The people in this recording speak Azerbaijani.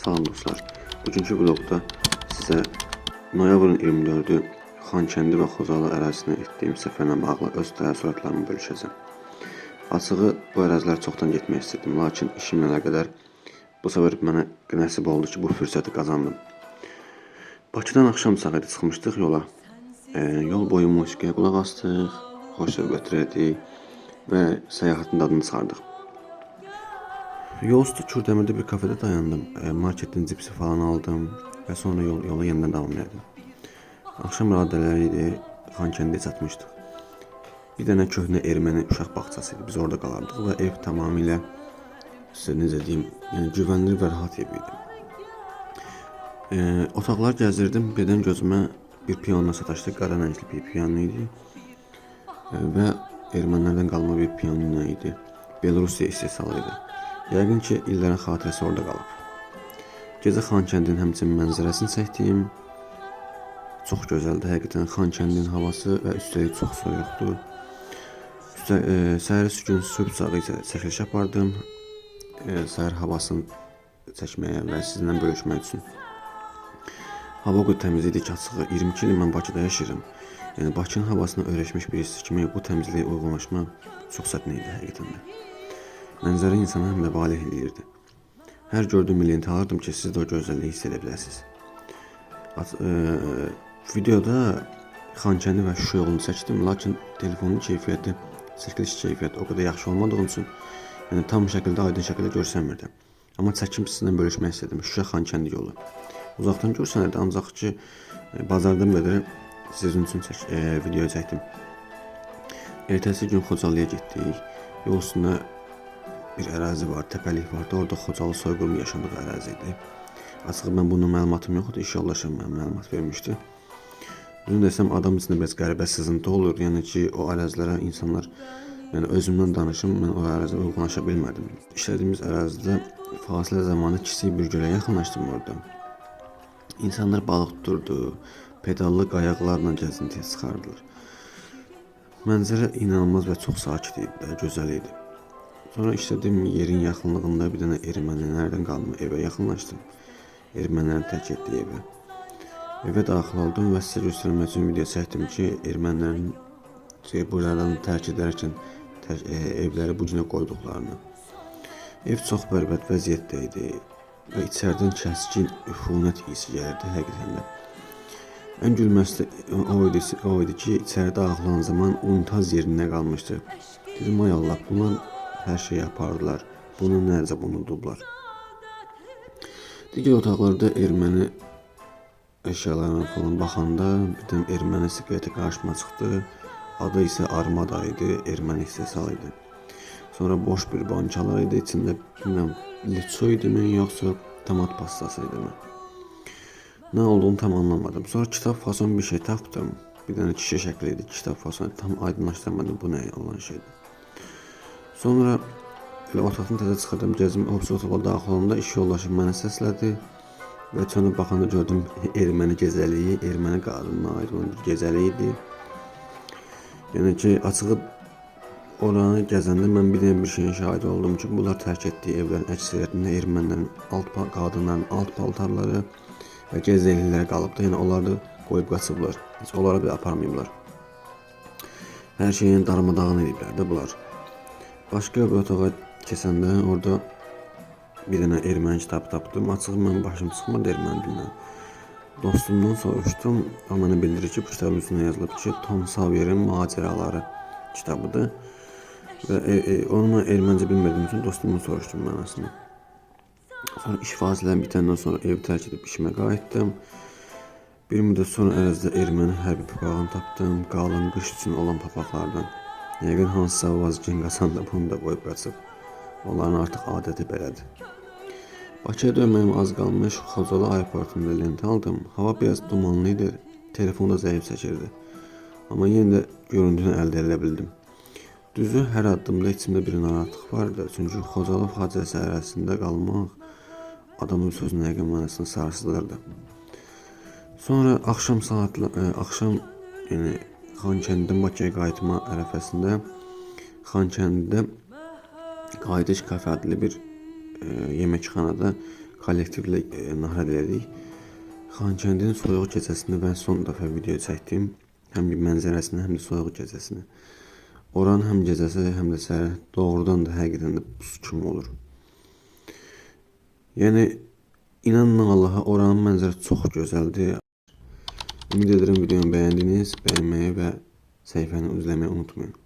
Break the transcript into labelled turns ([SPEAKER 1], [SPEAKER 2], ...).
[SPEAKER 1] Salam dostlar. Bugünkü vlogda sizə noyabrın 24-ü Xankəndi və Xocalı ərazisinə etdiyim səfərlə bağlı öz təəssüratlarımı bölüşəcəm. Açığı bu ərazilərə çoxdan getmək istirdim, lakin işimlə əlaqədar bu səfər mənə nəsib oldu ki, bu fürsəti qazandım. Bakıdan axşam saat idi çıxmışdıq yola. Yol boyu musiqiyə qulaq asdıq, xoş söhbət etdik və səyahətin dadını çıxardıq. Yol üstü Kürdəmirdə bir kafede dayandım. Marketdən cipsi falan aldım və sonra yola yenidən davam elədim. Axşam radələri idi, Xankəndiyə çatmışdıq. Bir dənə köhnə erməni uşaq bağçası idi. Biz orada qalardıq və ev tamamilə sizə necə deyim, yəni güvenilir və rahat ev idi. Otaqlar gəzirdim, birdən gözümə bir piano sataşdı. Qara rəngli bir piano idi. Və ermənilərdən qalma bir piano idi. Belorusiya istehsalı idi. Yəqin ki, illərin xatirəsi orada qalıb. Gecə Xankəndinin həmçinin mənzərəsini çəkdim. Çox gözəldir həqiqətən Xankəndinin havası və üstəlik çox soyuqdur. Səhərisi gün sübh çağı isə çəkiliş apardım. Səhər havasını çəkməyə və sizinlə bölüşmək üçün. Hava o qədər təmiz idi ki, açığı 22 il mən Bakıda yaşayıram. Yəni Bakının havasına öyrəşmiş birisi kimi bu təmizliyə uyğunlaşmaq çox çətin idi həqiqətən də. Mənzərə insanı həm də valeh eləyirdi. Hər gördüyüm lenti alırdım ki, siz də o gözəlliyi hiss edə biləsiniz. Videoda Xankəndi və Şuşa yolunu çəkdim, lakin telefonun keyfiyyəti, çəkiliş keyfiyyəti o qədər yaxşı olmadığı üçün, yəni tam şəkildə, aydın şəkildə görsənmirdi. Amma çəkim sizinlə bölüşmək istədim. Şuşa Xankəndi yolu. Uzaqdan görsənirdi, ancaq ki, bacardığım qədər sizin üçün video çəkdim. Ertəsi gün Xocalıya getdik. Yol üstündə bir ərazi var, təpəlik vardı. Orada Xocalı soyqırımı yaşandığı ərazi idi. Açığı mən bunun məlumatım yox idi. İş yoldaşım mənə məlumat vermişdi. Düzünü desəm adam içində biraz qəribə sızıntı olur. Yəni ki, o ərazilərə insanlar, yəni özümdən danışım, mən o əraziyə uyğunlaşa bilmədim. İşlədiyimiz ərazidə fasilə zamanı kiçik bir gölə yaxınlaşdım orada. İnsanlar balıq tuturdu, pedallı qayıqlarla gəzintiyə çıxardılar. Mənzərə inanılmaz və çox sakit idi də, gözəl idi. Sonra işlədiyim yerin yaxınlığında bir dənə ermənilərdən qalma evə yaxınlaşdım. Ermənilərin tərk etdiyi evə. Evə daxil oldum və sizə göstərmək üçün video çəkdim ki, ermənilərin buradan tərk edərkən evləri bu cünə qoyduqlarını. Ev çox bərbad vəziyyətdə idi və içəridən kəskin üfunət iyisi gəlirdi həqiqətən də. Ən gülməsi də o idi ki, içəri daxil olan zaman untaz yerində qalmışdı. Dedim, ay Allah, bunlar hər şeyi apardılar. Bunu nə əcəb unudublar. Digər otaqlarda erməni əşyalarına falan baxanda bir dənə erməni siqareti qarşıma çıxdı. Adı isə Armada idi, erməni istehsalı idi. Sonra boş bir bankalar idi, içində bilmirəm litso idimi, yoxsa tomat pastası idimi? Nə olduğunu tam anlamadım. Sonra kitab fason bir şey tapdım. Bir dənə kişi şəkli idi, kitab fason. Tam aydınlaşdırmadım bu nə olan şeydir. Sonra elə otaqdan təzə çıxırdım, gəzim, o birisi otağa daxil olanda iş yoldaşım mənə səslədi və çönüb baxanda gördüm erməni gecəliyi, erməni qadınına aid olan bir gecəlik idi. Yəni ki, açığı oranı gəzəndə mən bir dənə bir şeyin şahidi oldum ki, bunlar tərk etdiyi evlərin əksəriyyətində ermənilərin qadınların alt paltarları və gecəlikləri qalıbdı. Yəni onları da qoyub qaçıblar. Heç onları belə aparmayıblar. Hər şeyin darmadağın ediblər də bunlar. Başqa bir otağa keçəndə orada bir dənə erməni kitabı tapdım. Açığı mənim başım çıxmırdı erməni dilindən. Dostumdan soruşdum. O mənə bildirir ki, bu kitabın üstünə yazılıb ki, Tom Sawyer'in macəraları kitabıdır. Və onu mən ermənicə bilmədiyim üçün dostumdan soruşdum mənasını. Sonra iş fasiləm bitəndən sonra evi tərk edib işimə qayıtdım. Bir müddət sonra ərazidə erməni hərbi papağını tapdım. Qalın qış üçün olan papaqlardan. Yəqin hansısa vazgin qaçan da bunu da qoyub qaçıb. Onların artıq adəti belədir. Bakıya dönməyimə az qalmış Xocalı aeroportunda lent aldım. Hava biraz dumanlı idi, telefon da zəif çəkirdi. Amma yenə də görüntünü əldə edə bildim. Düzü, hər addımda içimdə bir narahatlıq vardı. Çünki Xocalı faciəsi ərazisində qalmaq adamın sözünün həqiqi mənasını sarsıdırdı. Sonra axşam saatla, axşam, yəni Xankəndidən Bakıya qayıtma ərəfəsində Xankəndidə Qayıdış kafe adlı bir yeməkxanada Kollektivlə nahar elədik. Xankəndinin soyuq gecəsini mən son dəfə video çəkdim. Həm mənzərəsini, həm də soyuq gecəsini. Oranın həm gecəsi, həm də səhəri doğrudan da həqiqətən də buz kimi olur. Yəni inanın Allaha oranın mənzərəsi çox gözəldir. Ümid edirəm videomu bəyəndiniz. Bəyənməyi və səhifəni izləməyi unutmayın.